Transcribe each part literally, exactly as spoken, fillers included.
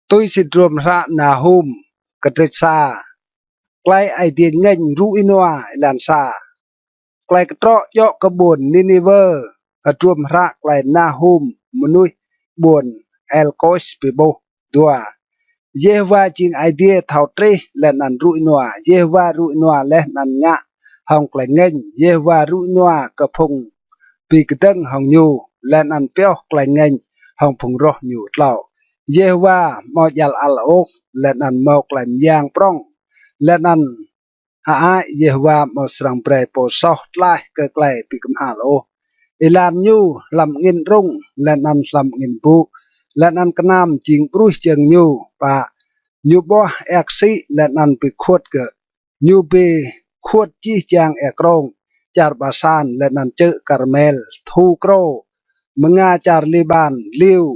Tui si hdruôm hră Nahum, kdrêč sa. Klei Aê Diê ngêñ rŭ ênua. Êlan sa. Klei ktrŏ djŏ kơ ƀuôn Niniwơ. Hdruôm hră klei Nahum, mnuih ƀuôn Elkôs bi ƀuh. Dua. Yêhôwa jing Aê Diê thâo trih leh anăn rŭ ênua. Yêhôwa rŭ ênua leh anăn ngă hŏng klei ngêñ. Yêhôwa rŭ ênua kơ phung bi kdơ̆ng hŏng ñu, leh anăn pioh klei ngêñ hŏng phung roh ñu. Tlâo. Yêhôwa amâo djăl ăl ôh, leh anăn mâo klei myang prŏng, leh anăn hơăi Yêhôwa amâo srăng brei pô soh tlaih kơ klei bi kmhal ôh. Êlan ñu hlăm angĭn rŭng, leh anăn hlăm angĭn ƀŭ, leh anăn knam jing ƀruih jơ̆ng ñu. Pă. Ñu ƀuah êa ksĭ leh anăn bi khuôt gơ̆. Ñu bi khuôt jih jang êa krông čar Basan, leh anăn čư̆ Karmel thu krô, mnga čar Liƀan liu.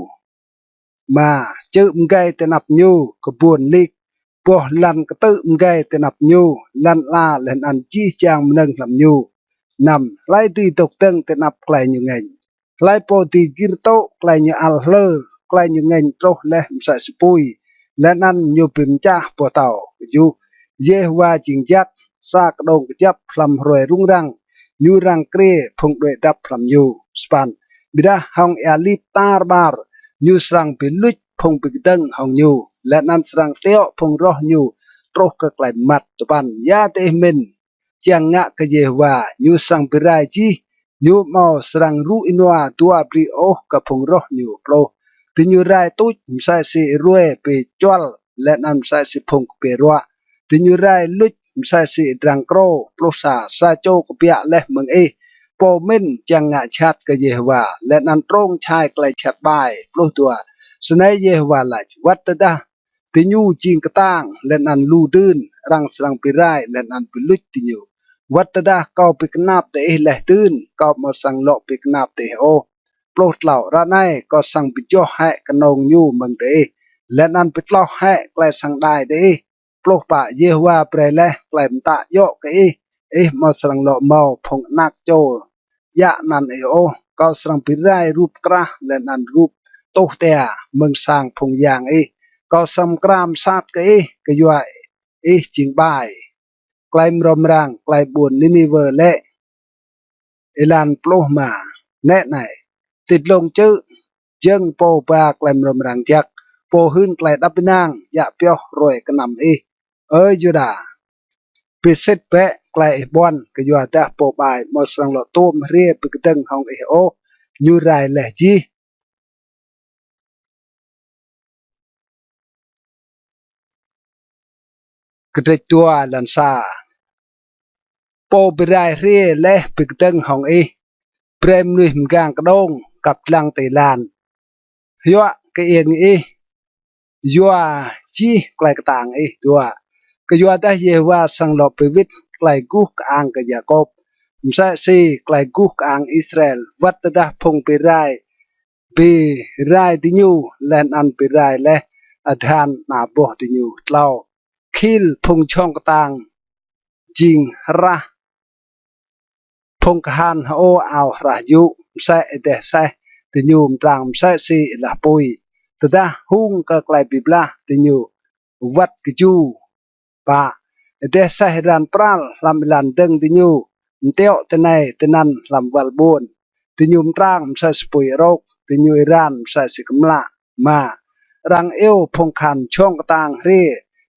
Êma. Čư̆ mgei ti anăp ñu, kbuôn lik, boh lăn ktư̆ mgei ti anăp ñu, lăn ala leh anăn jih jang mnơ̆ng hlăm ñu. Năm. Hlei dưi dôk dơ̆ng ti anăp klei ñu ngêñ? Hlei pô dưi gĭr tŭ klei ñu ăl hlơr? Klei ñu ngêñ truh leh msĕ si pui, leh anăn ñu bi mčah boh tâo. Kjuh. Yêhôwa jing jăk, sa kđông kjăp hlăm hruê rŭng răng, ñu răng kriê phung đuĕ dăp hlăm ñu. Sa păn. Ƀiădah hŏng êa lip tar ƀar, ñu srăng bi luč phung bi kdơ̆ng hŏng ñu, leh anăn srăng tiŏ phung roh ñu truh kơ klei mmăt. Dua păn. Ya diih mĭn čiăng ngă kơ Yêhôwa? Ñu srăng bi rai jih, ñu amâo srăng rŭ ênua dua bri ôh kơ phung roh ñu. Pluh. Diñu rai tuč msĕ si êruê bi čuăl, leh anăn msĕ si phung kpiê ruă. Diñu rai luč msĕ si drăng krô. Pluh sa. Sa čô kbiă leh mơ̆ng ih, pô mĭn čiăng ngă jhat kơ Yêhôwa, leh anăn trông čhai klei jhat ƀai. Pluh dua. Snei Yêhôwa lač: Wăt tơdah diñu jing ktang leh anăn lu dưn, arăng srăng bi rai leh anăn bi luč diñu. Wăt tơdah kâo bi knap diih leh dưn, kâo amâo srăng lŏ bi knap diih ôh. Pluh tlâo. Ară anei kâo srăng bi joh hĕ knông ñu mơ̆ng diih, leh anăn bi tloh hĕ klei săng đai diih. Pluh pă. Yêhôwa brei leh klei mtă djŏ kơ ih, ih amâo srăng lŏ mâo phung anak čô djă anăn ih ôh. Kâo srăng bi rai rup krah leh anăn rup tuh tia mơ̆ng sang phung yang ih. Kâo srăng mkra msat kơ ih kyua ih jing ƀai. Klei mrâo mrang klei ƀuôn Niniwơ lĕ. Êlan pluh êma. Nĕ anei, ti dlông čư̆ jơ̆ng pô ba klei mrâo mrang jăk, pô hưn klei êđăp ênang, djă pioh hruê knăm ih, Ơ Yuđa. Bi sĭt bĕ klei ih ƀuăn, kyuadah pô ƀai amâo srăng lŏ tuôm hriê bi kdơ̆ng hŏng ih ôh, ñu rai leh jih. Kdrêč dua. Êlan sa. Pô bi rai hriê leh bi kdơ̆ng hŏng ih, brei mnuih mgang kđông kăp dlăng ti êlan, hyuă kơiêng ih, yua jih klei ktang ih. Dua. Kyuadah Yêhôwa srăng lŏ bi wĭt klei guh kơang kơ Yakôp, msĕ si klei guh kơang Israel. Wăt tơdah phung bi rai, bi rai diñu leh anăn bi rai leh adhan ana boh diñu. Tlâo. Khil phung jhŏng ktang jing hrah, phung kahan hơô ao hrah yŭ, msĕ êdeh aseh diñu mtrang msĕ si êlah pui. Tơdah hung kơ klei bi blah, diñu wăt kju. Pă. Êdeh aseh êran pral hlăm êlan dơ̆ng diñu, mtiŏ tinei tinăn hlăm wăl ƀuôn. Diñu mtrang msĕ si pui arôk, diñu êran msĕ si kmlă. Êma. Arăng iêu phung kahan jhŏng ktang hriê,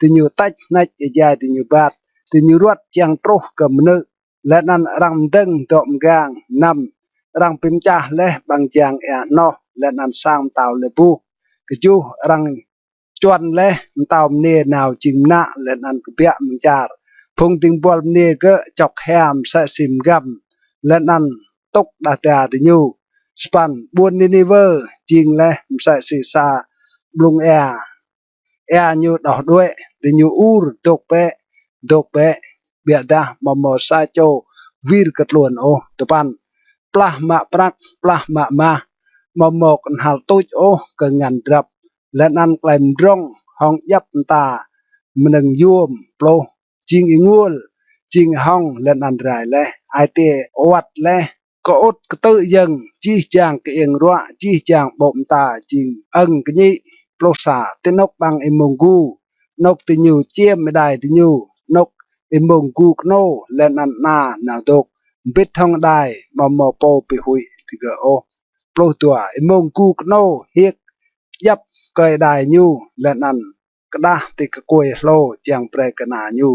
diñu têč hnêč êjai diñu êbat, diñu ruăt čiăng truh kơ mnư̆, leh anăn arăng mdơ̆ng dŏ mgang. Năm. Arăng bi mčah leh ƀăng jang êa hnoh leh anăn sang mtao lĕ buh. Kjuh. Arăng čuăn leh mtao mniê nao jing mnă leh anăn kbiă mơ̆ng čar. Phung dĭng buăl mniê gơ̆ čŏk hia msĕ si mgăm, leh anăn tŭk đah da diñu. Sa păn. Ƀuôn Niniwơ jing leh msĕ si sa blŭng êa, êa ñu đoh đuĕ. Diñu ur: Dôk bĕ, dôk bĕ, ƀiădah amâo mâo sa čô wir kơ tluôn ôh. Dua păn. Plah mă prăk, plah mă mah, amâo mâo knhal tuč ôh kơ ngăn drăp, leh anăn klei mdrŏng hŏng djăp mta mnơ̆ng yuôm. Pluh. Jing ênguôl, jing hŏng leh anăn rai leh, ai tiê awăt leh, kơŭt ktư̆ yơ̆ng, jih jang kơiêng ruă, jih jang ƀô̆ mta jing ơ̆ng kñĭ. Pluh sa. Ti anôk ƀăng êmông gu, anôk diñu čiêm êđai diñu, anôk êmông gu knô, leh anăn ana nao dôk mbĭt hŏng êđai, amâo mâo pô bi huĭ digơ̆ ôh. Pluh dua. Êmông gu knô hiêk djăp kơ êđai ñu, leh anăn kđah ti kkuê hlô čiăng brei kơ ana ñu.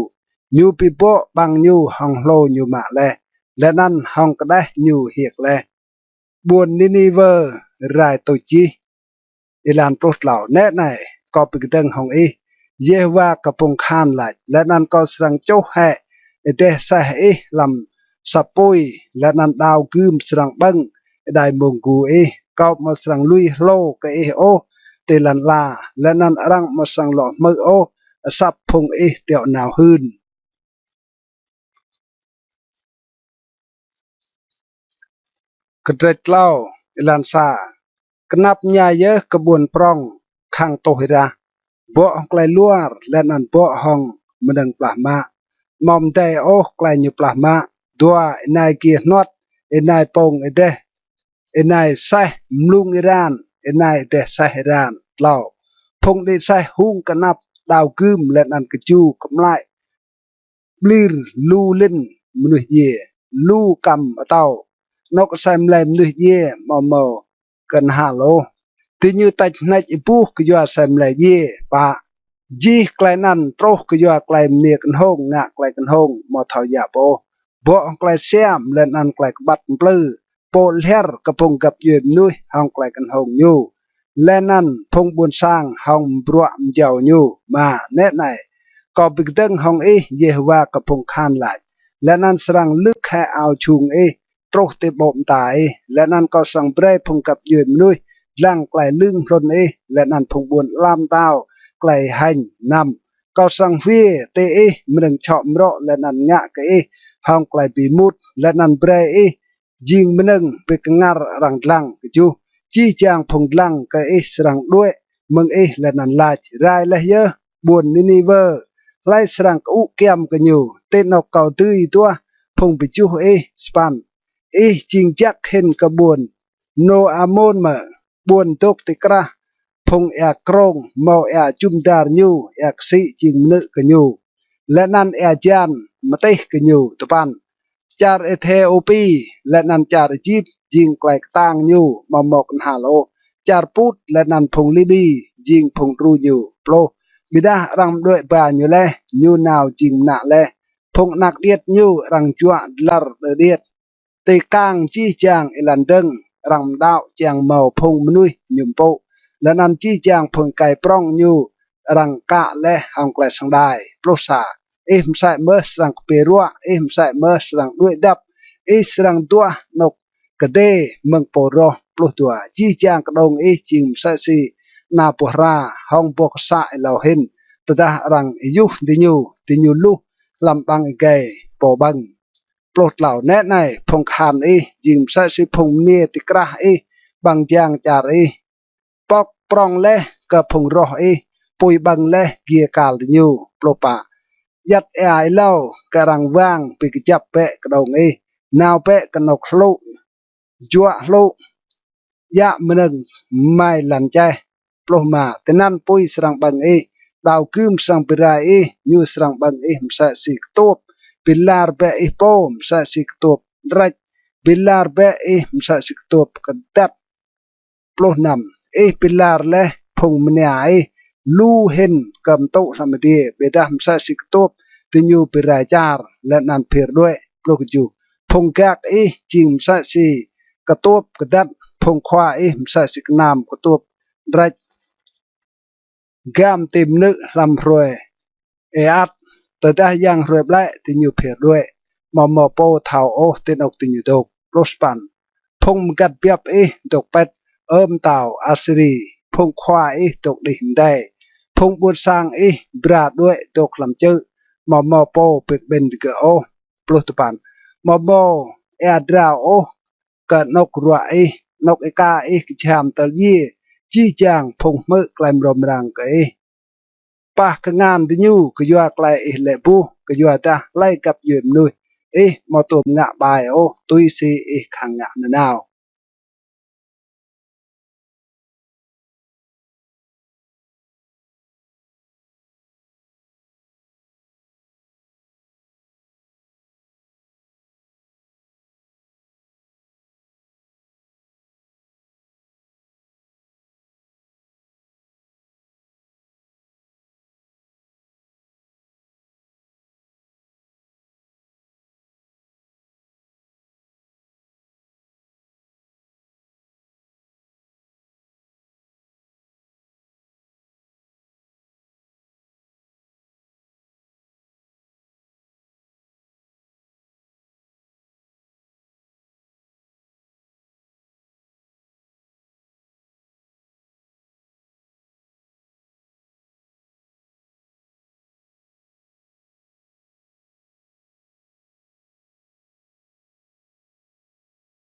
Ñu bi bŏ ƀăng ñu hŏng hlô ñu mă leh, leh anăn hŏng kđeh ñu hiêk leh. Ƀuôn Niniwơ rai tuč jih. Êlan pluh tlâo. Nĕ anei, kâo bi kdơ̆ng hŏng ih, Yêhôwa kơ phung kahan lač, leh anăn kâo srăng čuh hĕ êdeh aseh ih hlăm asăp pui, leh anăn đao gưm srăng ƀơ̆ng êđai êmông gu ih. Kâo amâo srăng lui hlô kơ ih ôh ti lăn ala, leh anăn arăng amâo srăng lŏ hmư̆ ôh asăp phung ih tiŏ nao hưn. Kdrêč tlâo, êlan sa. Knap mñai yơh kơ ƀuôn prŏng khăng tuh êrah, bŏ hŏng klei luar, leh anăn bŏ hŏng mnơ̆ng plah mă, amâo mdei ôh klei ñu plah mă. Dua. Ênai giê hnuăt, ênai pông êdeh, ênai aseh mlung êran, ênai êdeh aseh êran. Tlâo. Phung đĭ aseh hung kơ anăp đao gưm, leh anăn kju kmlăi ƀlir lu lĭn mnuih djiê, lu kăm atâo. Anôk asei mlei mnuih djiê amâo mâo knhal ôh. Diñu têč hnêč êbuh kyua asei mlei djiê. Pă. Jih klei anăn truh kyua klei mniê knhông ngă klei knhông amâo thâo yap ôh, bŏ hŏng klei siam leh anăn klei kƀăt mplư. Pô lhiăr kơ phung găp djuê mnuih hŏng klei knhông ñu, leh anăn phung ƀuôn sang hŏng mbruă mjâo ñu. Êma. Nĕ anei, kâo bi kdơ̆ng hŏng ih, Yêhôwa kơ phung kahan lač, leh anăn srăng lưk hĕ ao jhung ih truh ti ƀô̆ mta ih, leh anăn kâo srăng brei phung găp djuê mnuih dlăng klei lưng hlŭn ih, leh anăn phung ƀuôn ala mtao klei hêñ. Năm. Kâo srăng hwiê ti ih mnơ̆ng čhŏ mrŏ leh anăn ngă kơ ih hŏng klei bi êmut, leh anăn brei ih jing mnơ̆ng bi kngăr arăng dlăng. Kjuh. Jih jang phung dlăng kơ ih srăng đuĕ mơ̆ng ih leh anăn lač, rai leh yơh ƀuôn Niniwơ, hlei srăng kơŭ kyăm kơ ñu ti anôk kâo dưi duah phung bi juh ih. Sa păn. Ih jing jăk hĭn kơ ƀuôn Nô-amôn mơ̆, ƀuôn dôk ti krah phung êa krông, mâo êa jŭm dar ñu, êa ksĭ jing mnư̆ kơ ñu, leh anăn êa jan mtih kơ ñu. Dua păn. Čar Êthiôpi leh anăn čar Êjip jing klei ktang ñu amâo mâo knhal ôh, čar Put leh anăn phung Libi jing phung đru ñu. Pluh. Ƀiădah arăng mđuĕ ba ñu leh, ñu nao jing mnă leh, phung anak điêt ñu arăng juă dlăr đơ điêt. Ti kang jih jang êlan dơ̆ng arăng mđăo čiăng mâo phung mnuih ñu mpŭ, leh anăn jih jang phung êkei prŏng ñu arăng kă leh hŏng klei săng đai. Pluh sa. Ih msĕ mơh srăng kpiê ruă, ih msĕ mơh srăng đuĕ dăp, ih srăng duah anôk kdê mơ̆ng pô roh. Pluh dua. Jih jang kđông ih jing msĕ si ana boh hra hŏng boh ksă êlâo hĭn, tơdah arăng êyuh diñu, diñu luh hlăm ƀăng êgei pô ƀơ̆ng. Pluh tlâo. Nĕ anei, phung kahan ih jing msĕ si phung mniê ti krah ih, ƀăng jang čar ih pŏk prŏng leh kơ phung roh ih, pui ƀơ̆ng leh giê kal diñu. Pluh pă. Djăt êa êlâo kơ arăng wang bi kjăp bĕ kđông ih, nao bĕ kơ anôk hlŭ, juă hlŭ, djă mnơ̆ng mai lăn čeh. Pluh êma. Tinăn pui srăng ƀơ̆ng ih, đao gưm srăng bi rai ih, ñu srăng ƀơ̆ng ih msĕ si ktuôp, bi lar bĕ ih pô msĕ si ktuôp drêč, bi lar bĕ ih msĕ si ktuôp kdăt. Pluh năm. Ih bi lar leh phung mnia ih lu hĭn kơ mtŭ hlăm adiê, ƀiădah msĕ si ktuôp diñu bi rai čar leh anăn phiơr đuĕ. Pluh kjuh. Phung gak ih jing msĕ si ktuôp kdăt, phung khua ih msĕ si knam ktuôp drêč gam ti mnư̆ hlăm hruê êăt, tơdah yang hruê ƀlĕ diñu phiơr đuĕ, amâo mâo pô thâo ôh ti anôk diñu dôk. Pluh sa păn. Phung mgăt biăp ih dôk pĭt, Ơ mtao Asiri, phung khua ih dôk đih mdei, phung ƀuôn sang ih bra đuĕ dôk hlăm čư̆, amâo mâo pô bi kƀĭn digơ̆ ôh. Pluh dua păn. Amâo mâo êa drao ôh kơ anôk ruă ih, anôk êka ih kjham tơl djiê, jih jang phung hmư̆ klei mrâo mrang kơ ih pah kngan diñu kyua klei ih lĕ buh, kyuadah hlei găp djuê mnuih ih amâo tuôm ngă ƀai ôh tui si ih khăng ngă nanao.